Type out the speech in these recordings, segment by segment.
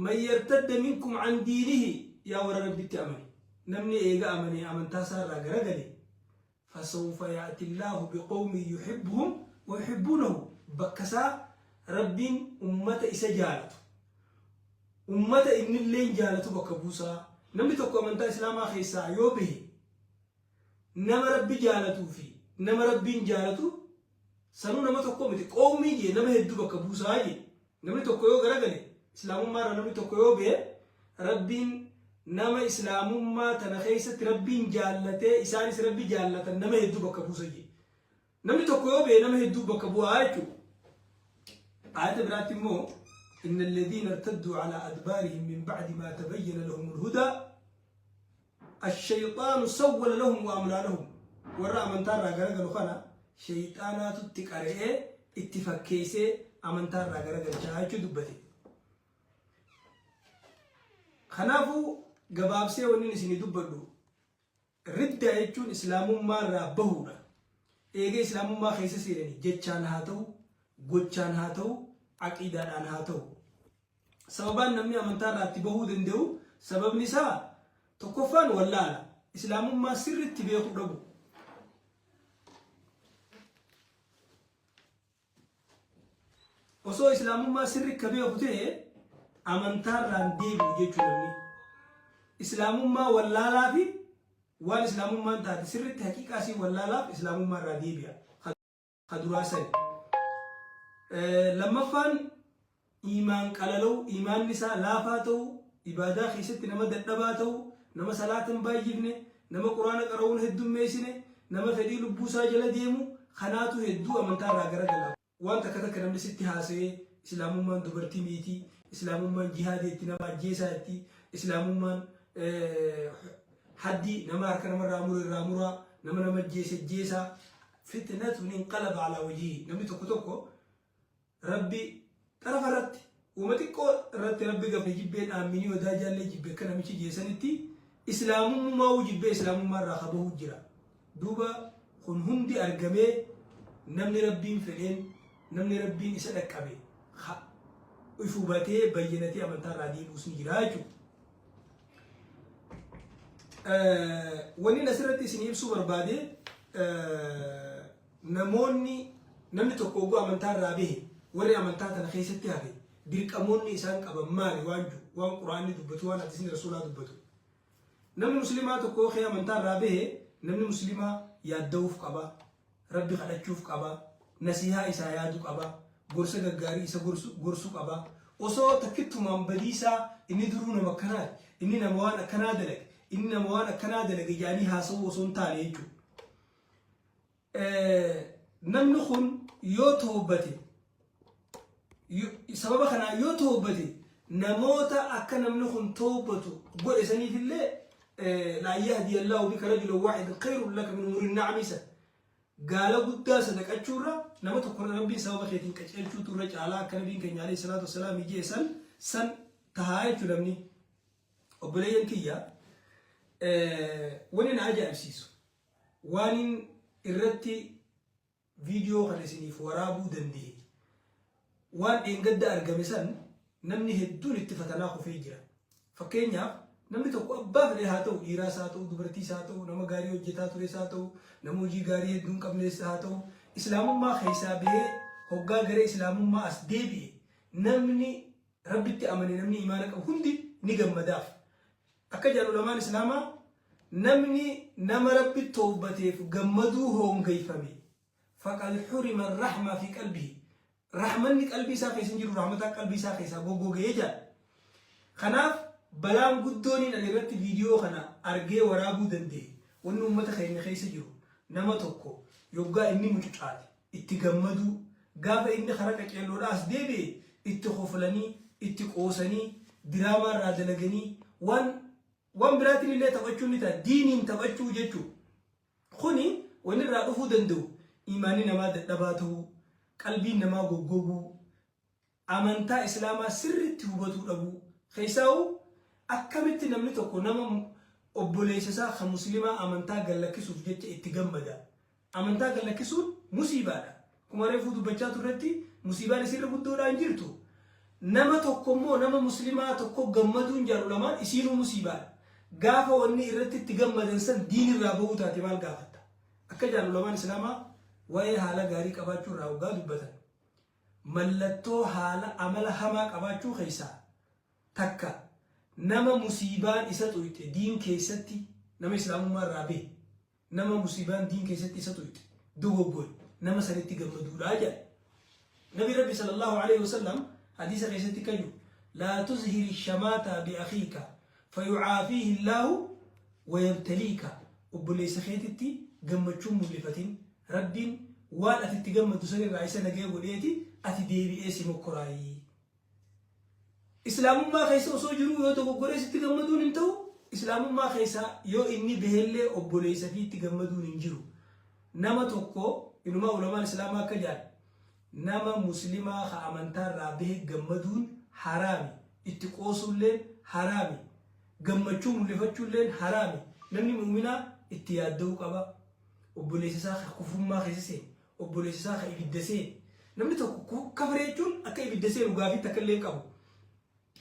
Man yartadda minkum an diinihi, yaa warra Rabbitti amane, namni eega amanee amantaa isaa irraa garagale, fasawfa ya'ti Allaahu biqawmin yuhibbuhum wa yuhibbuunahu, bakka isaa Rabbiin ummata isa jaalatu, ummata innilleen jaalatu bakka buusaa. Namni tokko amantaa Islaamaa keessaa yoo bahe, nama Rabbi jaalatuu fi nama Rabbiin jaalatu sanuu nama tokko miti, qawmii jee, nama hedduu bakka buusaa jee. Namni tokko yoo garagale, Islaamummaa irraa namni tokko yoo bahe, Rabbiin nama Islaamummaa tana keessatti Rabbiin jaallatee isaanis Rabbi jaallatan nama hedduu bakka buusa jee. Namni tokko yoo bahe nama hedduu bakka bu'aa jechuudha. Aayata biraatti immoo inna alladhiina irtadduu alaa adbaarihim min ba'di maa tabayyana lahumul hudaa Ashayxaanu sawwala lahum wa amlaa lahum. Warra amantaa irraa garagalu kana shayxaanaatu itti qara'ee itti fakkeessee amantaa irraa garagalchaa jechuu dubbate. Kanaafuu gabaabsee wanni isinii dubbadhu, riddaa jechuun islaamummaa irraa bahuudha. Eega islaamummaa keessa seenanii jechaan haa ta'u, gochaan haa ta'u, aqiidaadhaan haa ta'u. Sababaan namni amantaa irraa itti bahuu danda'u sababni isaa tokkoffaan wallaala. Islaamummaa sirriitti beekuu dhabu. Osoo islaamummaa sirri ka beeku ta'e amantaa irraan deebi'u jechuu namni. Islaamummaa wallaalaa fi waan islaamummaan taate sirriitti haqiiqaa isii wallaalaaf islaamummaa irraa deebi'a. Ka duraa sani. Lammaffaan iimaan qalala'u, iimaanni isaa laafaa ta'uu, ibaadaa keessatti nama dadhabaa ta'uu, nama salaata hin baay'ifne, nama quraana qara'uu hin heddummeessine, nama fedhii lubbuu isaa jala deemu, kanaatu hedduu amantaa irraa garagala. Waan takka takka namni sitti haasa'ee islaamummaan dubartii miiti, islaamummaan jihaada itti nama ajjeesaa itti, islaamummaan haddii nama harka namarraa mure irraa muraa, nama nama ajjeese ajjeesaa, fitnatun inqalaba alaa wajhihi. Namni tokko tokko Rabbi xarafa irratti uuma xiqqoo irratti Rabbi gafe jibbee dhaamminii odaa jaallee jibbe akka namichi jeesanitti islaamummaa jibbee islaamummaa irraa kabahuu jira. Duuba kun hundi argamee namni Rabbiin fedheen, namni Rabbiin isa dhaqqabe if hubatee bayyanatee amantaa irraa deebi'us ni jira jechuudha. Wanni asirratti isin ibsuu barbaade, namoonni namni tokko oguu amantaa irraa bahe, warri amantaa tana keessatti hafe dirqamoonni isaan qaban maali waan jiru, waan quraanni dubbatu, waan hadiisni rasuulaa dubbatu. Namni musliimaa tokko kee amantaa irraa bahe, namni musliimaa yaadda'uuf qaba, Rabbi kadhachuuf qaba, nasihaa isaa yaadu qaba, gorsa gaggaarii isa gorsu qaba. Osoo takkittumaan badiisaa inni duruu nama akkanaati, inni nama waan akkanaa dalage, inni nama waan akkanaa dalage jedhanii haasa'uu osoo hin taane jechuudha. Namni kun yoo toobbate, sababa kanaa yoo toobbate, namoota akka namni kun toobbatu godhe saniifillee laa yahdi Allahu bika rajulan waahidan khayrun laka min umurin na'ami san gaala guddaa sadaqachuurra nama tokko Rabbiin sababa keetiin qaceelchuutu irra caalaa akka nabiin keenya alayhi salaatu wassalaam jee san san tahaa jechuu namni. Obboleeyyan kiyya, wani na ajaa'ibsiisu waanin irratti viidiyoo kana isiniif waraabuu danda'e, waan dheengadda argame san namni hedduun itti fatanaa kufee jira. Fakkeenyaaf namni tokko abbaa fedhe haa ta'u, dhiiraas haa ta'u, dubartiis haa ta'u, nama gaarii hojjetaa tures haa ta'u, nama hojii gaarii hedduu hin qabnes haa ta'u, islaamummaa keessaa bahee hoggaa gara islaamummaa as deebi'e namni Rabbitti amane, namni imaana qabu hundi ni gammadaaf. Akka jedhan ulamaan islaamaa, namni nama Rabbi towbateef gammaduu hoongeyfame faqad hurima rahma fi qalbihi, rahmanni qalbii isaa keessa hin jiru, rahmataan qalbii isaa keessaa goggogee jedha. Kanaaf balaan guddooniin ani irratti viidiyoo kana argee waraabuu danda'e, wanni uummata keenya keessa jiru nama tokko yoggaa inni mucucaate itti gammaduu, gaafa inni kara qaceelloodhaa as deebi'e itti koflanii, itti qoosanii, diraamaa irraa dalaganii, waan waan biraatiin illee taphachuun ni ta'a, diiniin taphachuu jechuu. Kuni wanni irraa dhufuu danda'u imaanni namaa dadhabaa ta'uu, qalbiin namaa goggoguu, amantaa islaamaa sirriitti hubatuu dhabuu. Keessaa'u akkamitti namni tokko nama obboleessa isaa kan musliimaa amantaa gad lakkisuuf jecha itti gammada? Amantaa gad lakkisuun musiibaadha. Akkuma reefuu dubbachaa turretti musiibaan isirra guddoodhaan jirtu. Nama tokko immoo nama muslimaa tokko gammaduun jedhan ulamaan isiinuu musiibaadha. Gaafa wanni irratti itti gammadan san diin irraa bahuu taate maal gaafatta? Akka jedhan ulamaan islaamaa waa'ee haala gaarii qabaachuu irraa hoggaa dubbatan mallattoo haala amala hamaa qabaachuu keessaa takka nama musiibaan isa xuyxe diin keessatti, nama islaamummaa irraa bahe, nama musiibaan diin keessatti isa xuyxe, dogoggore, nama sanitti gammaduudha jedha. Nabi Rabbi sallallahu alaihi wasallam hadiisa keessatti kayu laa tuzhiri shamaata bi akhiika fayucaafiihi Allaahu wayabtaliika, obboleessa keetitti gammachuu mul'ifatin, Rabbiin waan ati itti gammaddu sanirraa isa nagaya godheeti ati deebi'ee si mokkoraayii. Islaamummaa keessa osoo jiruu yoo dogoggoree sitti gammaduun hin ta'u, Islaamummaa keessa yoo inni bahellee obboleessa fi itti gammaduun hin jiru. Nama tokko inumaa ulamaan Islaamaa akka jedhan nama muslimaa ka amantaa irraa bahe gammaduun haraami, itti qoosuulleen haraami, gammachuu mul'ifachuulleen haraami. Namni mu'minaa itti yaadda'uu qaba. Obboleessa isaa ka kufrummaa keessa seene, obboleessa isaa ka ibidda seene. Namni tokko kafare jechuun akka ibidda seenu gaafii takka illee hin qabu.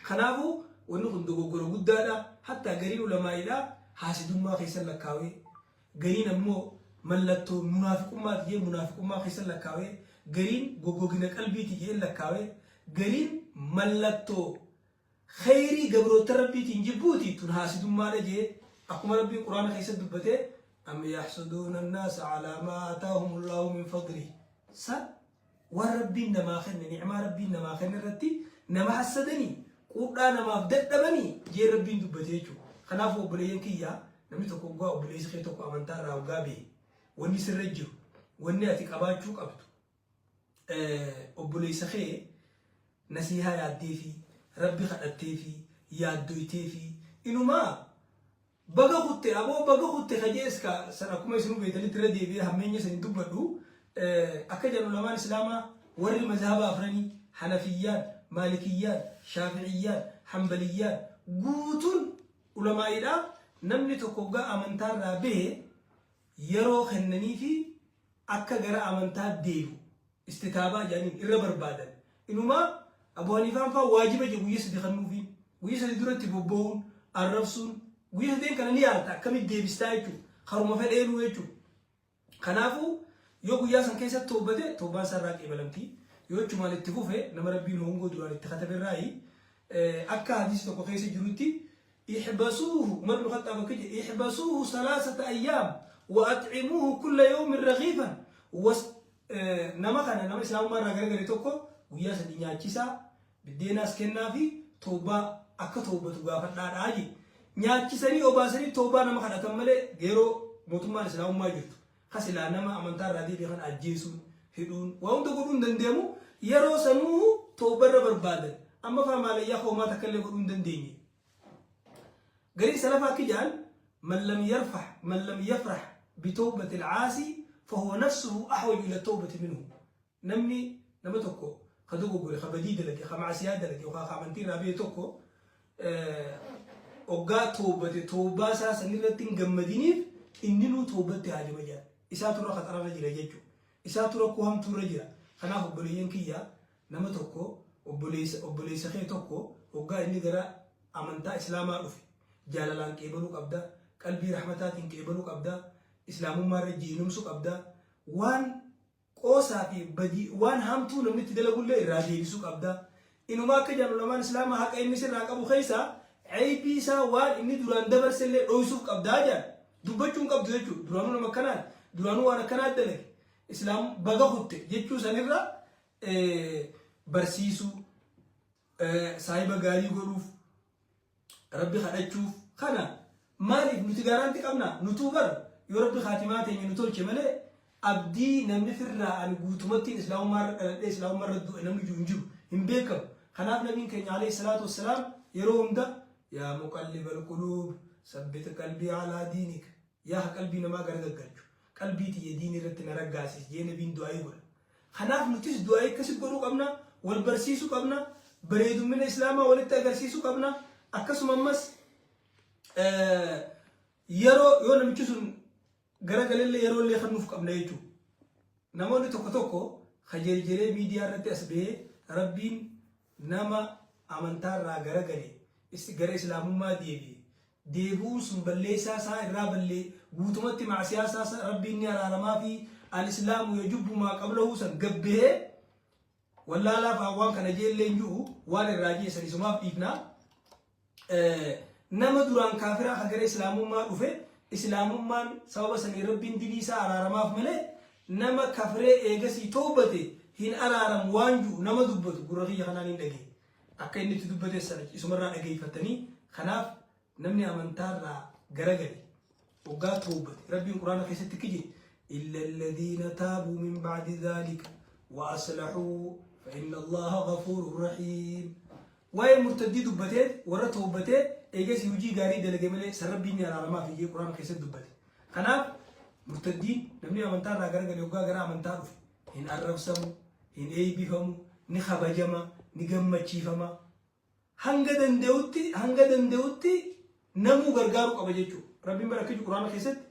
Kanaafuu wanni kun dogoggora guddaadha. Hattaa gariin ulamaa'iidha haasidummaa keessa lakkaawee, gariin ammoo mallattoo munaafiqummaati jee munaafiqummaa keessa lakkaawee, gariin goggogina qalbiiti jee lakkaawee, gariin mallattoo kheyrii gabroota Rabbiitiin jibbuuti, tun haasidummaadha jee, akkuma Rabbiin Quraana keessatti dubbatee am yaxsuduuna annaasa calaa maa aataahum Allaahu min fadlih, sa waan Rabbiin namaa kenne, ni'maa Rabbiin namaa kenne irratti nama hassadanii quudhaa namaaf dadhabanii jee Rabbiin dubbate jechuudha. Kanaafuu obboleeyyan kiyya, namni tokko hoggaa obboleessi kee tokko amantaa irraa hoggaa bahe, wanni sirra jiru, wanni ati qabaachuu qabdu, obboleessa kee nasiihaa yaaddeefi, Rabbi kadhatteefi, yaaddoyteefi, inumaa baga kutte aboo baga kutte kajees ka san akkuma isinuu beektanitti irra deebi'ee hammeenya san hin dubbadhu. Akka jedhan ulamaan islaamaa warri mazhaba afranii, hanafiyyaan, maalikiyyaan, shaafi'iyyaan, hanbaliyyaan, guutuun ulamaa'iidha, namni tokko hoggaa amantaarraa bahe yeroo kennaniifi akka gara amantaa deebi'u istitaabaa jedhaniin irra barbaadan. Inumaa Abu Haniifaan faa waajiba jedhu guyya 3 kennuufiin. Guyya 3 duratti bobba'uun, arrabsuun, guyya sadeen kana ni yaalta akkamitti deebistaa jechuudha. Karuma fedheenuu jechuudha. Kanaafuu yoo guyyaa san keessatti toobbate toobbaan isaa irraa qeebalamti. Yoo achumaan itti fufe nama Rabbiin hongoo duraan itti katabe irraayi. Akka hadiisi tokko keessa jirutti ihbasuuhu, Umar ibn Khaxxaab akka jedhe, ihbasuuhu salaasata ayyaam wa at'imuuhu kulla yawmin ragiifan was, nama kana, nama islaamummaa irraa garagale tokko guyyaa 3 nyaachisaa, biddeenaas kennaa fi toobbaa akka toobbatu gaafadhaadhaa jedhe. Nyaachisanii obaasanii toobbaa nama kadhatan malee yeroo mootummaan islaamummaa jirtu ka silaa nama amantaa irraa deebi'e kana ajjeesuun, hidhuun, waa hunda godhuu hin dandeemu, yeroo sanuu tooba irra barbaadan. Amma faa maalayyaa hoomaa takka illee godhuu hin dandeenye. Gariin salafaa akki jedhan man lam yarfah man lam yafrah bitawbati al-aasi fahuwa nafsuhu ahwaju ila tawbati minhu. Namni nama tokko ka dogoggore, ka badii dalage, ka ma'asiyaa dalage yookaan ka amantii irraa bahe tokko oggaa toobbate toobbaa isaa sanirratti hin gammadiniif inninuu toobbatti haajama jedhan. Isaatu irra khaxararra jira jechuudha. Isaatu rakkoo hamtuurra jira. Kanaaf obboleeyyan kiyya, nama tokko, obboleessa obboleessa kee tokko hoggaa inni gara amantaa islaamaa dhufe jaalalaan qeebaluu qabda, qalbii rahmataatiin qeebaluu qabda, islaamummaa irra jiinumsuu qabda, waan qoosaa fi badii waan hamtuu namni itti dalagullee irraa deebisuu qabda. Inumaa akka jedhan ulamaan islaamaa haqa inni sirraa qabu keessaa ceeybii isaa waan inni duraan dabarsellee dhoysuuf qabdaa jedhan. Dubbachuu hin qabdu jechuudha. Duraanuu nama akkanaati. Duraanuu waan akkanaa dalage. Islaam baga kutte jechuu sanirra barsiisuu, saahiba gaarii godhuuf, Rabbi kadhachuuf kana. Maaliif nuti gaaraanti qabna? Nutuu bar yoo Rabbi kaatimaa teenya nu tolche malee abdii namni firraa ani guutumattiin islaamummaa irra dhaladhee islaamummaa irra du'e namni jiru hin jiru, hin beekamu. Kanaaf nabiin keenya alayhi salaatu wassalaam yeroo hunda yaa muqallibal quluub sabbit qalbii alaa diinik, yaa qalbii namaa garagaggalchu qalbii tiyya diinii irratti na raggaasis jee nabiin du'aayii godha. Kanaaf nutis du'aayii akkasi godhuu qabna, wal barsiisuu qabna, bareedummina islaamaa walitti agarsiisuu qabna. Akkasuma ammas yeroo yoo namichi sun garagalellee yeroo illee kennuuf qabna jechuudha. Namoonni tokko tokko kajerjeree miidiyaa irratti as bahee Rabbiin nama amantaa irraa garagale, gara islaamummaa deebi'e, deebi'uun sun balleessaa isaa irraa ballee guutumatti macsiyaa isaa Rabbiin ni araaramaa fi al-islaamu yajubbu maa qablahu san gabbehee wallaalaaf waan kana jeelleen ji'u waan irraa jeessan isumaaf dhiifnaa. Nama duraan kaafiraa ka gara islaamummaa dhufe, islaamummaan sababa sanii Rabbiin dilii isaa araaramaaf malee, nama kafree eegasii towbate hin araaramu waan ji'u nama dubbatu gurra kiyya kanaan hin dhagee. Akka inni itti dubbate sana isumarraa dhageeffattanii. Kanaaf namni amantaarraa garagale waggaa towbate, Rabbiin Quraana keessatti kije: "Illa alladhiina taabuu min ba'di dhaalika wa aslaxuu fa inna Allaha ghafuurun rahiim." Waa'ee murtaddii dubbatee, warra towbatee eegasii hojii gaarii dalage malee, san Rabbiin ni araaramaa fi jee Quraana keessatti dubbate. Kanaaf murtaddiin, namni amantaarraa garagale, waggaa gara amantaa dhufe hin arrabsamu, hin eeybifamu, ni kabajama, ni gammachiifama. Hanga danda'utti namuu gargaaruu qaba jechuudha. Rabbiin bara akka Quraana keessatti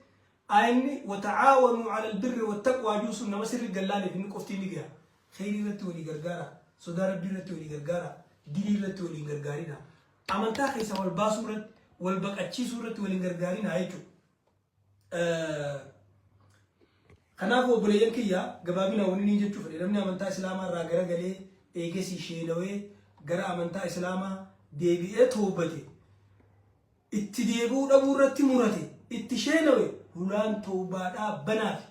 aayanni "wata'aawanuu 'ala albirri wattaqwaa" jiru sun nama sirri gallaaleef inni qofti ni gaha. Kheyrii irratti walii gargaara, sodaa Rabbii irratti walii gargaara, dilii irratti waliin gargaarina. Amantaa keessa wal baasuu irratti, wal baqachiisuu irratti waliin gargaarina jechuudha. Kanaaf obboleeyyan kiyya, gabaabinaa wanni niin jechuu fedhe, namni amantaa islaamaa irraa garagalee eegesii sheenawee gara amantaa islaamaa deebi'ee toobate, itti deebi'uu dhabuu irratti murate, itti sheenawe, hulaan toobaadhaa banaaf.